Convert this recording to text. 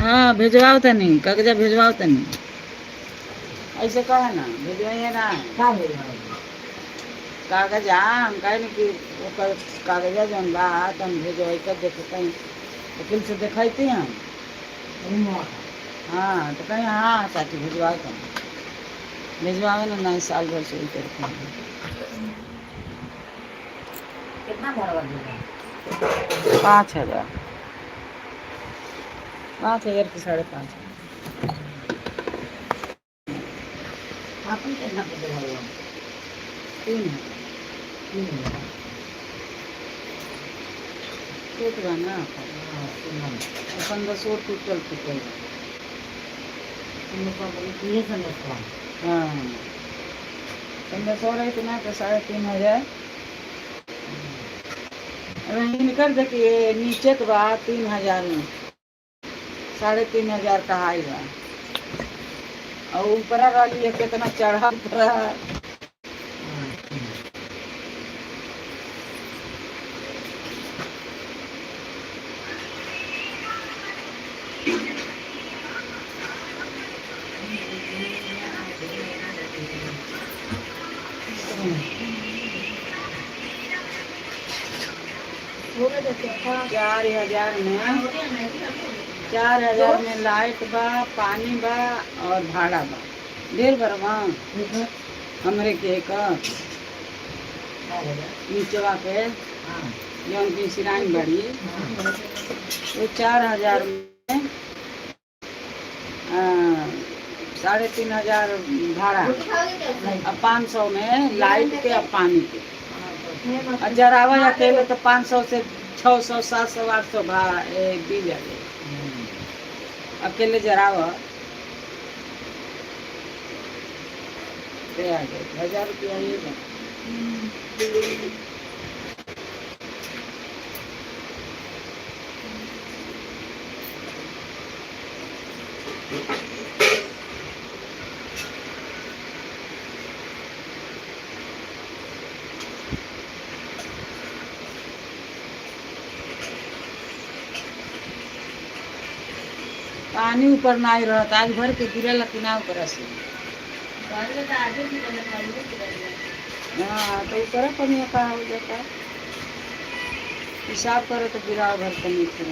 हाँ भेजवाओ तनी, कागजा भेजवाओ तनी। ऐसे कहे ना, भेजवाइए ना। का भेजवाओ? कागजा हम कहे ना कि ओकर कागजा जौन बा त हम भेजवाई कर देखते, वकील से देखती हम। रूमवा? हाँ, तो कहीं हाँ चाची, भिजवाओ तुम, भिजवाओ ना। नहीं, साल भर से वही करते हैं। कितना भाड़ा देगा? 5,000, 5,000 की 5,500। आपन कितना के देगा? 3,000। 3,000। छोट बा ना अपन। हाँ, 3,000। अपन बस वो टूटल फूटल बा। तुम लोग का ये समझता। हाँ, 1500 रही ना तो 3,500 अरे निकल। देखिए, नीचे के बा 3,000 में, 3,500 का हाई बा और ऊपर वाली है कितना चढ़ा ऊपर। 4,000 में, 4,000 में लाइट बा, पानी बा और भाड़ा बा। ढेर बरवा हमरे के का। नीचवा के जौन की सिराइन बड़ी, वो 4,000 में 3,500 भाड़ा और 500 में लाइट के और पानी के। और जरावा अकेले तो 500 से 600, 700, 800 भाड़ा बिल आ जाए अकेले जरावा पे आ जाए 1,000 रुपया ये बा। पानी ऊपर नहीं रहता, आज भर के गिरल कि ना ऊपर से। हाँ, तो ऊपर पानी का हो जाता, हिसाब करो तो गिराव भर के नीचे।